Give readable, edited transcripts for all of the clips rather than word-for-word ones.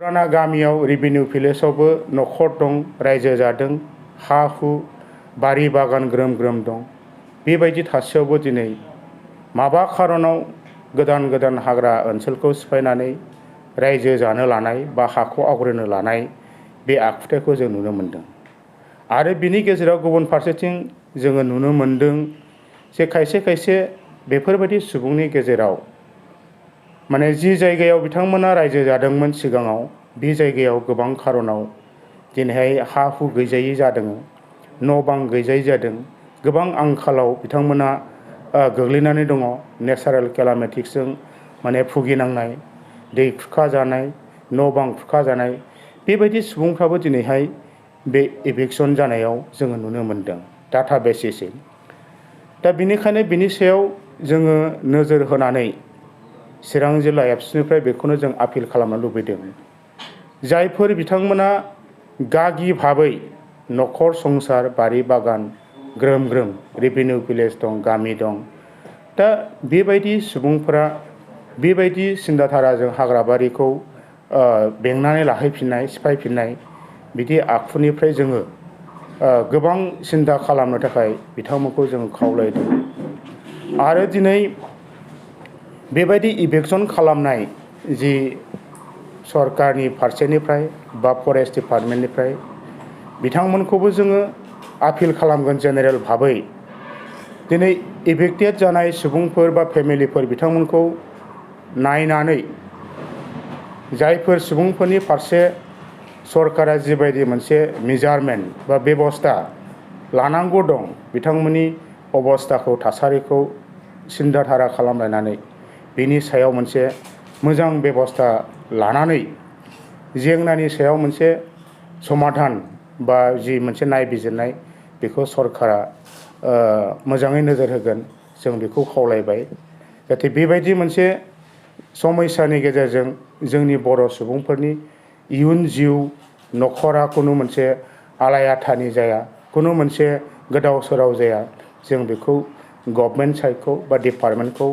पुराना गामियाव रेभिनिउ भिलेजावबो न'खर दं, रायजो जादों, हा हु बारि बागान ग्रोम ग्रोम दं। बेबायदि थासेयावबो दिनै माबा खारनाव गोदान गोदान हाग्रा ओनसोलखौ सिफायनानै रायजो जानो लानाय बा हाखौ आवग्रिनो लानाय बे आखुथायखौ जों नुनो मोनदों। आरो बिनि गेजेराव गुबुन फारसेथिं जोङो नुनो मोनदों जे खायसे खायसे बेफोरबायदि सुबुंनि गेजेराव माने जि जायगायाव बिथांमोना रायजो जादोंमोन सिगाङाव, बे जायगायाव गोबां खारनाव दिनैहाय हा हु गैजायै जादों, न' बां गैजायै जादों, गोबां आंखालाव बिथांमोना गोग्लैनानै दङ। नेचारेल केलामिटिसजों माने भुगिनांनाय, दै खुरखाजानाय, न' बां खुरखाजानाय, बेबायदि सुबुंफ्राबो दिनैहाय बे इभिक्सन जानायाव जोङो नुनो मोनदों डाटा बेसिसै। दा बिनिखायनो बिनि सायाव जोङो नोजोर होनानै चिरां जिल्ला एबसुनिफ्राय बेखौनो जों आपिल खालामनो लुबैदों, जायफोर बिथांमोना गागि भाबै न'खर संसार बारि बागान ग्रोम ग्रोम रेभिनिउ भिलेज दं, गामि दं, दा बेबायदि सुबुंफोरा बेबायदि सिन्ताधाराजों हाग्राबारिखौ बेंनानै लाहैफिननाय, सिफायफिननाय बिदि आखुनिफ्राय जोङो गोबां सिन्ता खालामनो थाखाय बिथांमोनखौ जों खावलायदों। आरो दिनै बेबायदि इभिक्सन खालामनाय जि सरकारनि फारसेनिफ्राय बा फरेस्ट डिपार्टमेन्टनिफ्राय बिथांमोनखौबो जोङो आपिल खालामगोन जेनेरेल भाबै, दिनै इभिक्टेड जानाय सुबुंफोर बा फेमिलिफोर बिथांमोनखौ नायनानै जायफोर सुबुंफोरनि फारसे सरकारा जिबायदि मोनसे मेजारमेन्ट बा बेबस्था लानांगौ दं, बिथांमोननि अबस्थाखौ थासारिखौ सिन्ताधारा खालामलायनानै बिनि सायाव मोनसे मोजां बेबस्था लानानै जेंनानि सायाव मोनसे समाधान बा जि मोनसे नायबिजिरनाय बेखौ सरकारा मोजाङै नोजोर होगोन, जों बेखौ खावलायबाय। जाहाथे बेबायदि मोनसे समस्यानि गेजेरजों जोंनि बर' सुबुंफोरनि इयुन जिउ न'खरा खुनु मोनसे आलाय आथानि जाया, खुनु मोनसे गोदाव सोराव जाया, जों बेखौ गभर्नमेन्ट साइडखौ बा डिपार्टमेन्टखौ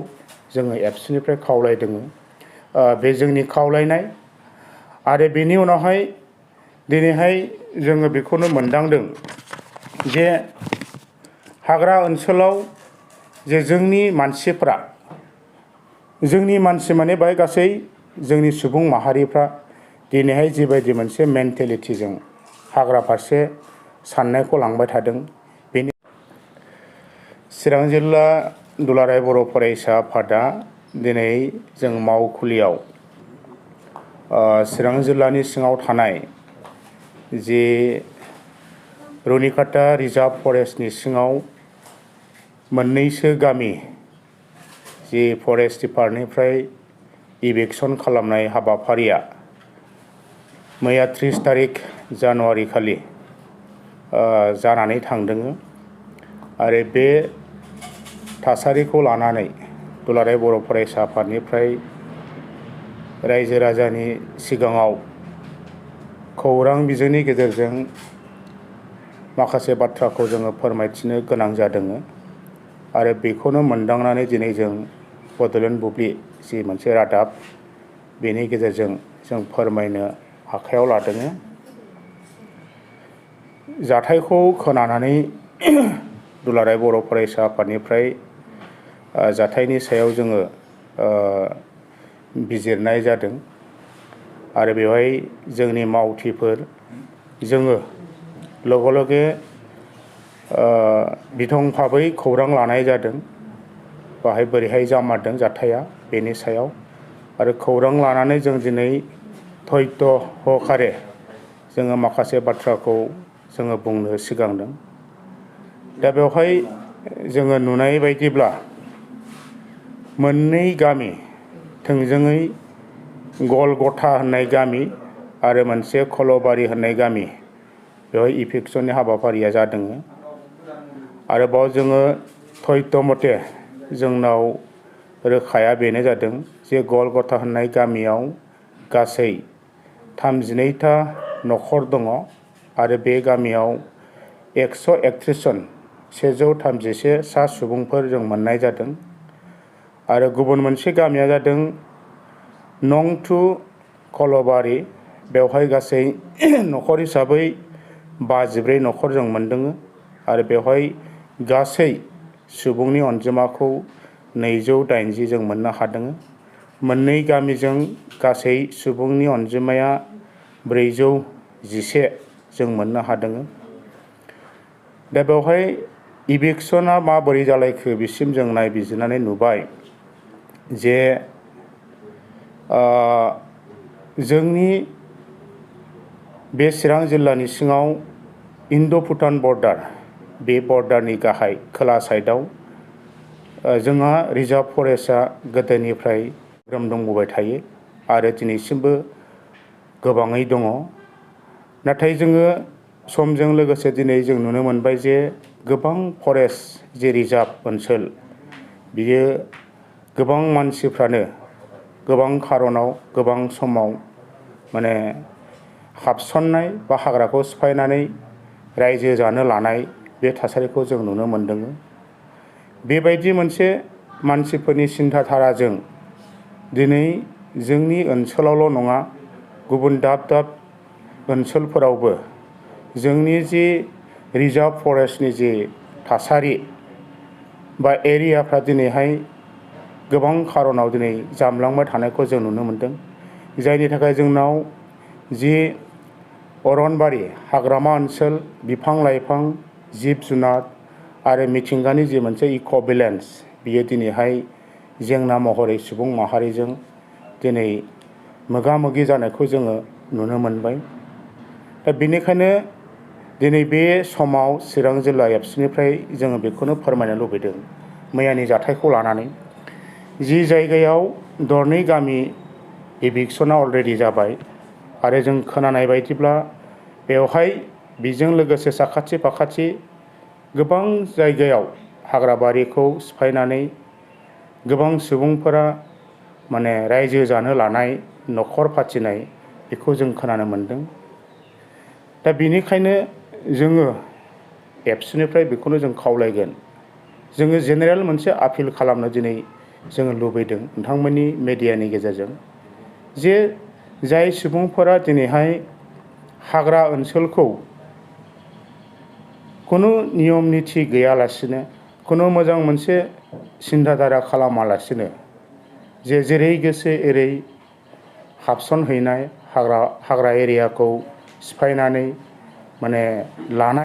जोङो एबसुनिफ्राय खावलायदों। बे जोंनि खावलायनाय। आरो बेनि उनावहाय दिनैहाय जोङो बेखौनो मोनदांदों जे हाग्रा ओनसोलाव जे जोंनि मानसिफ्रा, जोंनि मानसि माने बाहाय गासै जोंनि सुबुं माहारिफ्रा दिनैहाय जिबायदि मोनसे मेन्टेलिटिजों हाग्रा फारसे साननायखौ लांबाय थादों, बेनि चिरां जिल्ला दुलाराय बर' फरायसा आफादा दिनै जों मावखुलियाव चिरां जिल्लानि सिङाव थानाय जे रुनिकाटा रिजार्भ फरेस्टनि सिङाव मोननैसो गामि जि फरेस्ट डिपार्टमेन्टनिफ्राय इभिक्सन खालामनाय हाबाफारिया मैया 30 तारिख जानुवारि खालि जानानै थांदों। आरो बे थासारिखौ लानानै दुलाराय बर' फरायसा आफादनिफ्राय रायजो राजानि सिगाङाव खौरां बिजोंनि गेजेरजों माखासे बाथ्राखौ जोङो फोरमायथिनो गोनां जादों। आरो बेखौनो मोनदांनानै दिनै जों बड'लेण्ड बुब्लि जि मोनसे रादाब, बेनि गेजेरजों जों फोरमायनो आखायाव लादों। जाथायखौ खोनानानै दुलाराय बर' फरायसा आफादनिफ्राय जाथायनि सायाव जोङो बिजिरनाय जादों। आरो बेवहाय जोंनि मावथिफोर जोङो लगे लगे बिथं भाबै खौरां लानाय जादों, बाहाय बोरैहाय जामारदों जाथाया बेनि सायाव। आरो खौरां लानानै जों दिनै धैर्य सहकारे जोङो माखासे बाथ्राखौ जोङो बुंनो सिगांदों। दा बेवहाय जोङो नुनाय बायदिब्ला मोननै गामि, थोंजोङै गलगथा होननाय गामि आरो मोनसे खल'बारि होननाय गामि, बेवहाय इभिक्सननि हाबाफारिया जादों। आरोबाव जोङो धैर्य मथे जोंनाव रोखाया बेनो जादों जे गलगथा होननाय गामियाव गासै 32टा न'खर दङ। आरो बे गामियाव 131 जन 131 सा सुबुंफोर जों मोननाय जादों। आरो गुबुन मोनसे गामिया जादों नं 2 खल'बारि, बेवहाय गासै न'खर हिसाबै 54 न'खर जों मोनदों आरो बेवहाय गासै सुबुंनि अनजिमाखौ 280 जों मोननो हादों। मोननै गामिजों गासै सुबुंनि अनजिमाया 411 जों मोननो हादों। दा बेवहाय इभिक्सना माबोरै जालायखो बिसिम जों नायबिजिरनानै नुबाय जे जोंनि बे चिरां जिल्लानि सिङाव इन्ड'-भुटान बर्डार, बे बर्डारनि गाहाय खोला साइडआव जोंहा रिजार्भ फरेस्टआ गोदोनिफ्राय ग्रोम दंबोबाय थायो आरो दिनैसिमबो गोबाङै दङ। नाथाय जोङो समजों लोगोसे दिनै जों नुनो मोनबाय जे गोबां फरेस्ट जे रिजार्भ ओनसोल बियो गोबां मानसिफ्रानो गोबां खारनाव गोबां समाव माने हाबसननाय बा हाग्राखौ सिफायनानै रायजो जानो लानाय बे थासारिखौ जों नुनो मोनदों। बेबायदि मोनसे मानसिफोरनि सिन्था धाराजों दिनै जोंनि ओनसोलावल' नङा, गुबुन दाब दाब ओनसोलफोरावबो जोंनि जि रिजार्भ फरेस्टनि जि थासारि बा एरियाफ्रा दिनैहाय गोबां खारनाव दिनै जामलांबाय थानायखौ जों नुनो मोनदों। जायनि थाखाय जोंनाव जि अरनबारि, हाग्रामा ओनसोल, बिफां-लाइफां, जिब-जुनार आरो मिथिंगानि जि मोनसे इक' बेलेन्स बियो दिनैहाय जेंना महरै सुबुं माहारिजों दिनै मोगा-मोगि जानायखौ जोङो नुनो मोनबाय। दा बेनिखायनो दिनै बे समाव चिरां जिल्ला एबसुनिफ्राय जोङो बेखौनो फोरमायनो लुबैदों मैयानि जाथायखौ लानानै, जि जायगायाव दरनै गामि इभिक्सना अलरेडि जाबाय आरो जों खोनानाय बायदिब्ला बेवहाय बेजों लोगोसे साखाथि फाखाथि गोबां जायगायाव हाग्राबारिखौ सिफायनानै गोबां सुबुंफोरा माने रायजो जानो लानाय, न'खर फाथिनाय बेखौ जों खोनानो मोनदों। दा बेनिखायनो जोङो एबसुनिफ्राय बेखौनो जों खावलायगोन, जोङो जेनेरेल मोनसे आपिल खालामनो दिनै जोङो लुबैदों नोंथांमोननि मेडियानि गेजेरजों, जे जाय सुबुंफोरा दिनैहाय हाग्रा ओनसोलखौ खुनु नियम निथि गैयालासिनो, खुनु मोजां मोनसे सिन्थाधारा खालामालासिनो जे जेरै गोसो एरै हाबसनहैनाय, हाग्रा एरियाखौ सिफायनानै माने लानाय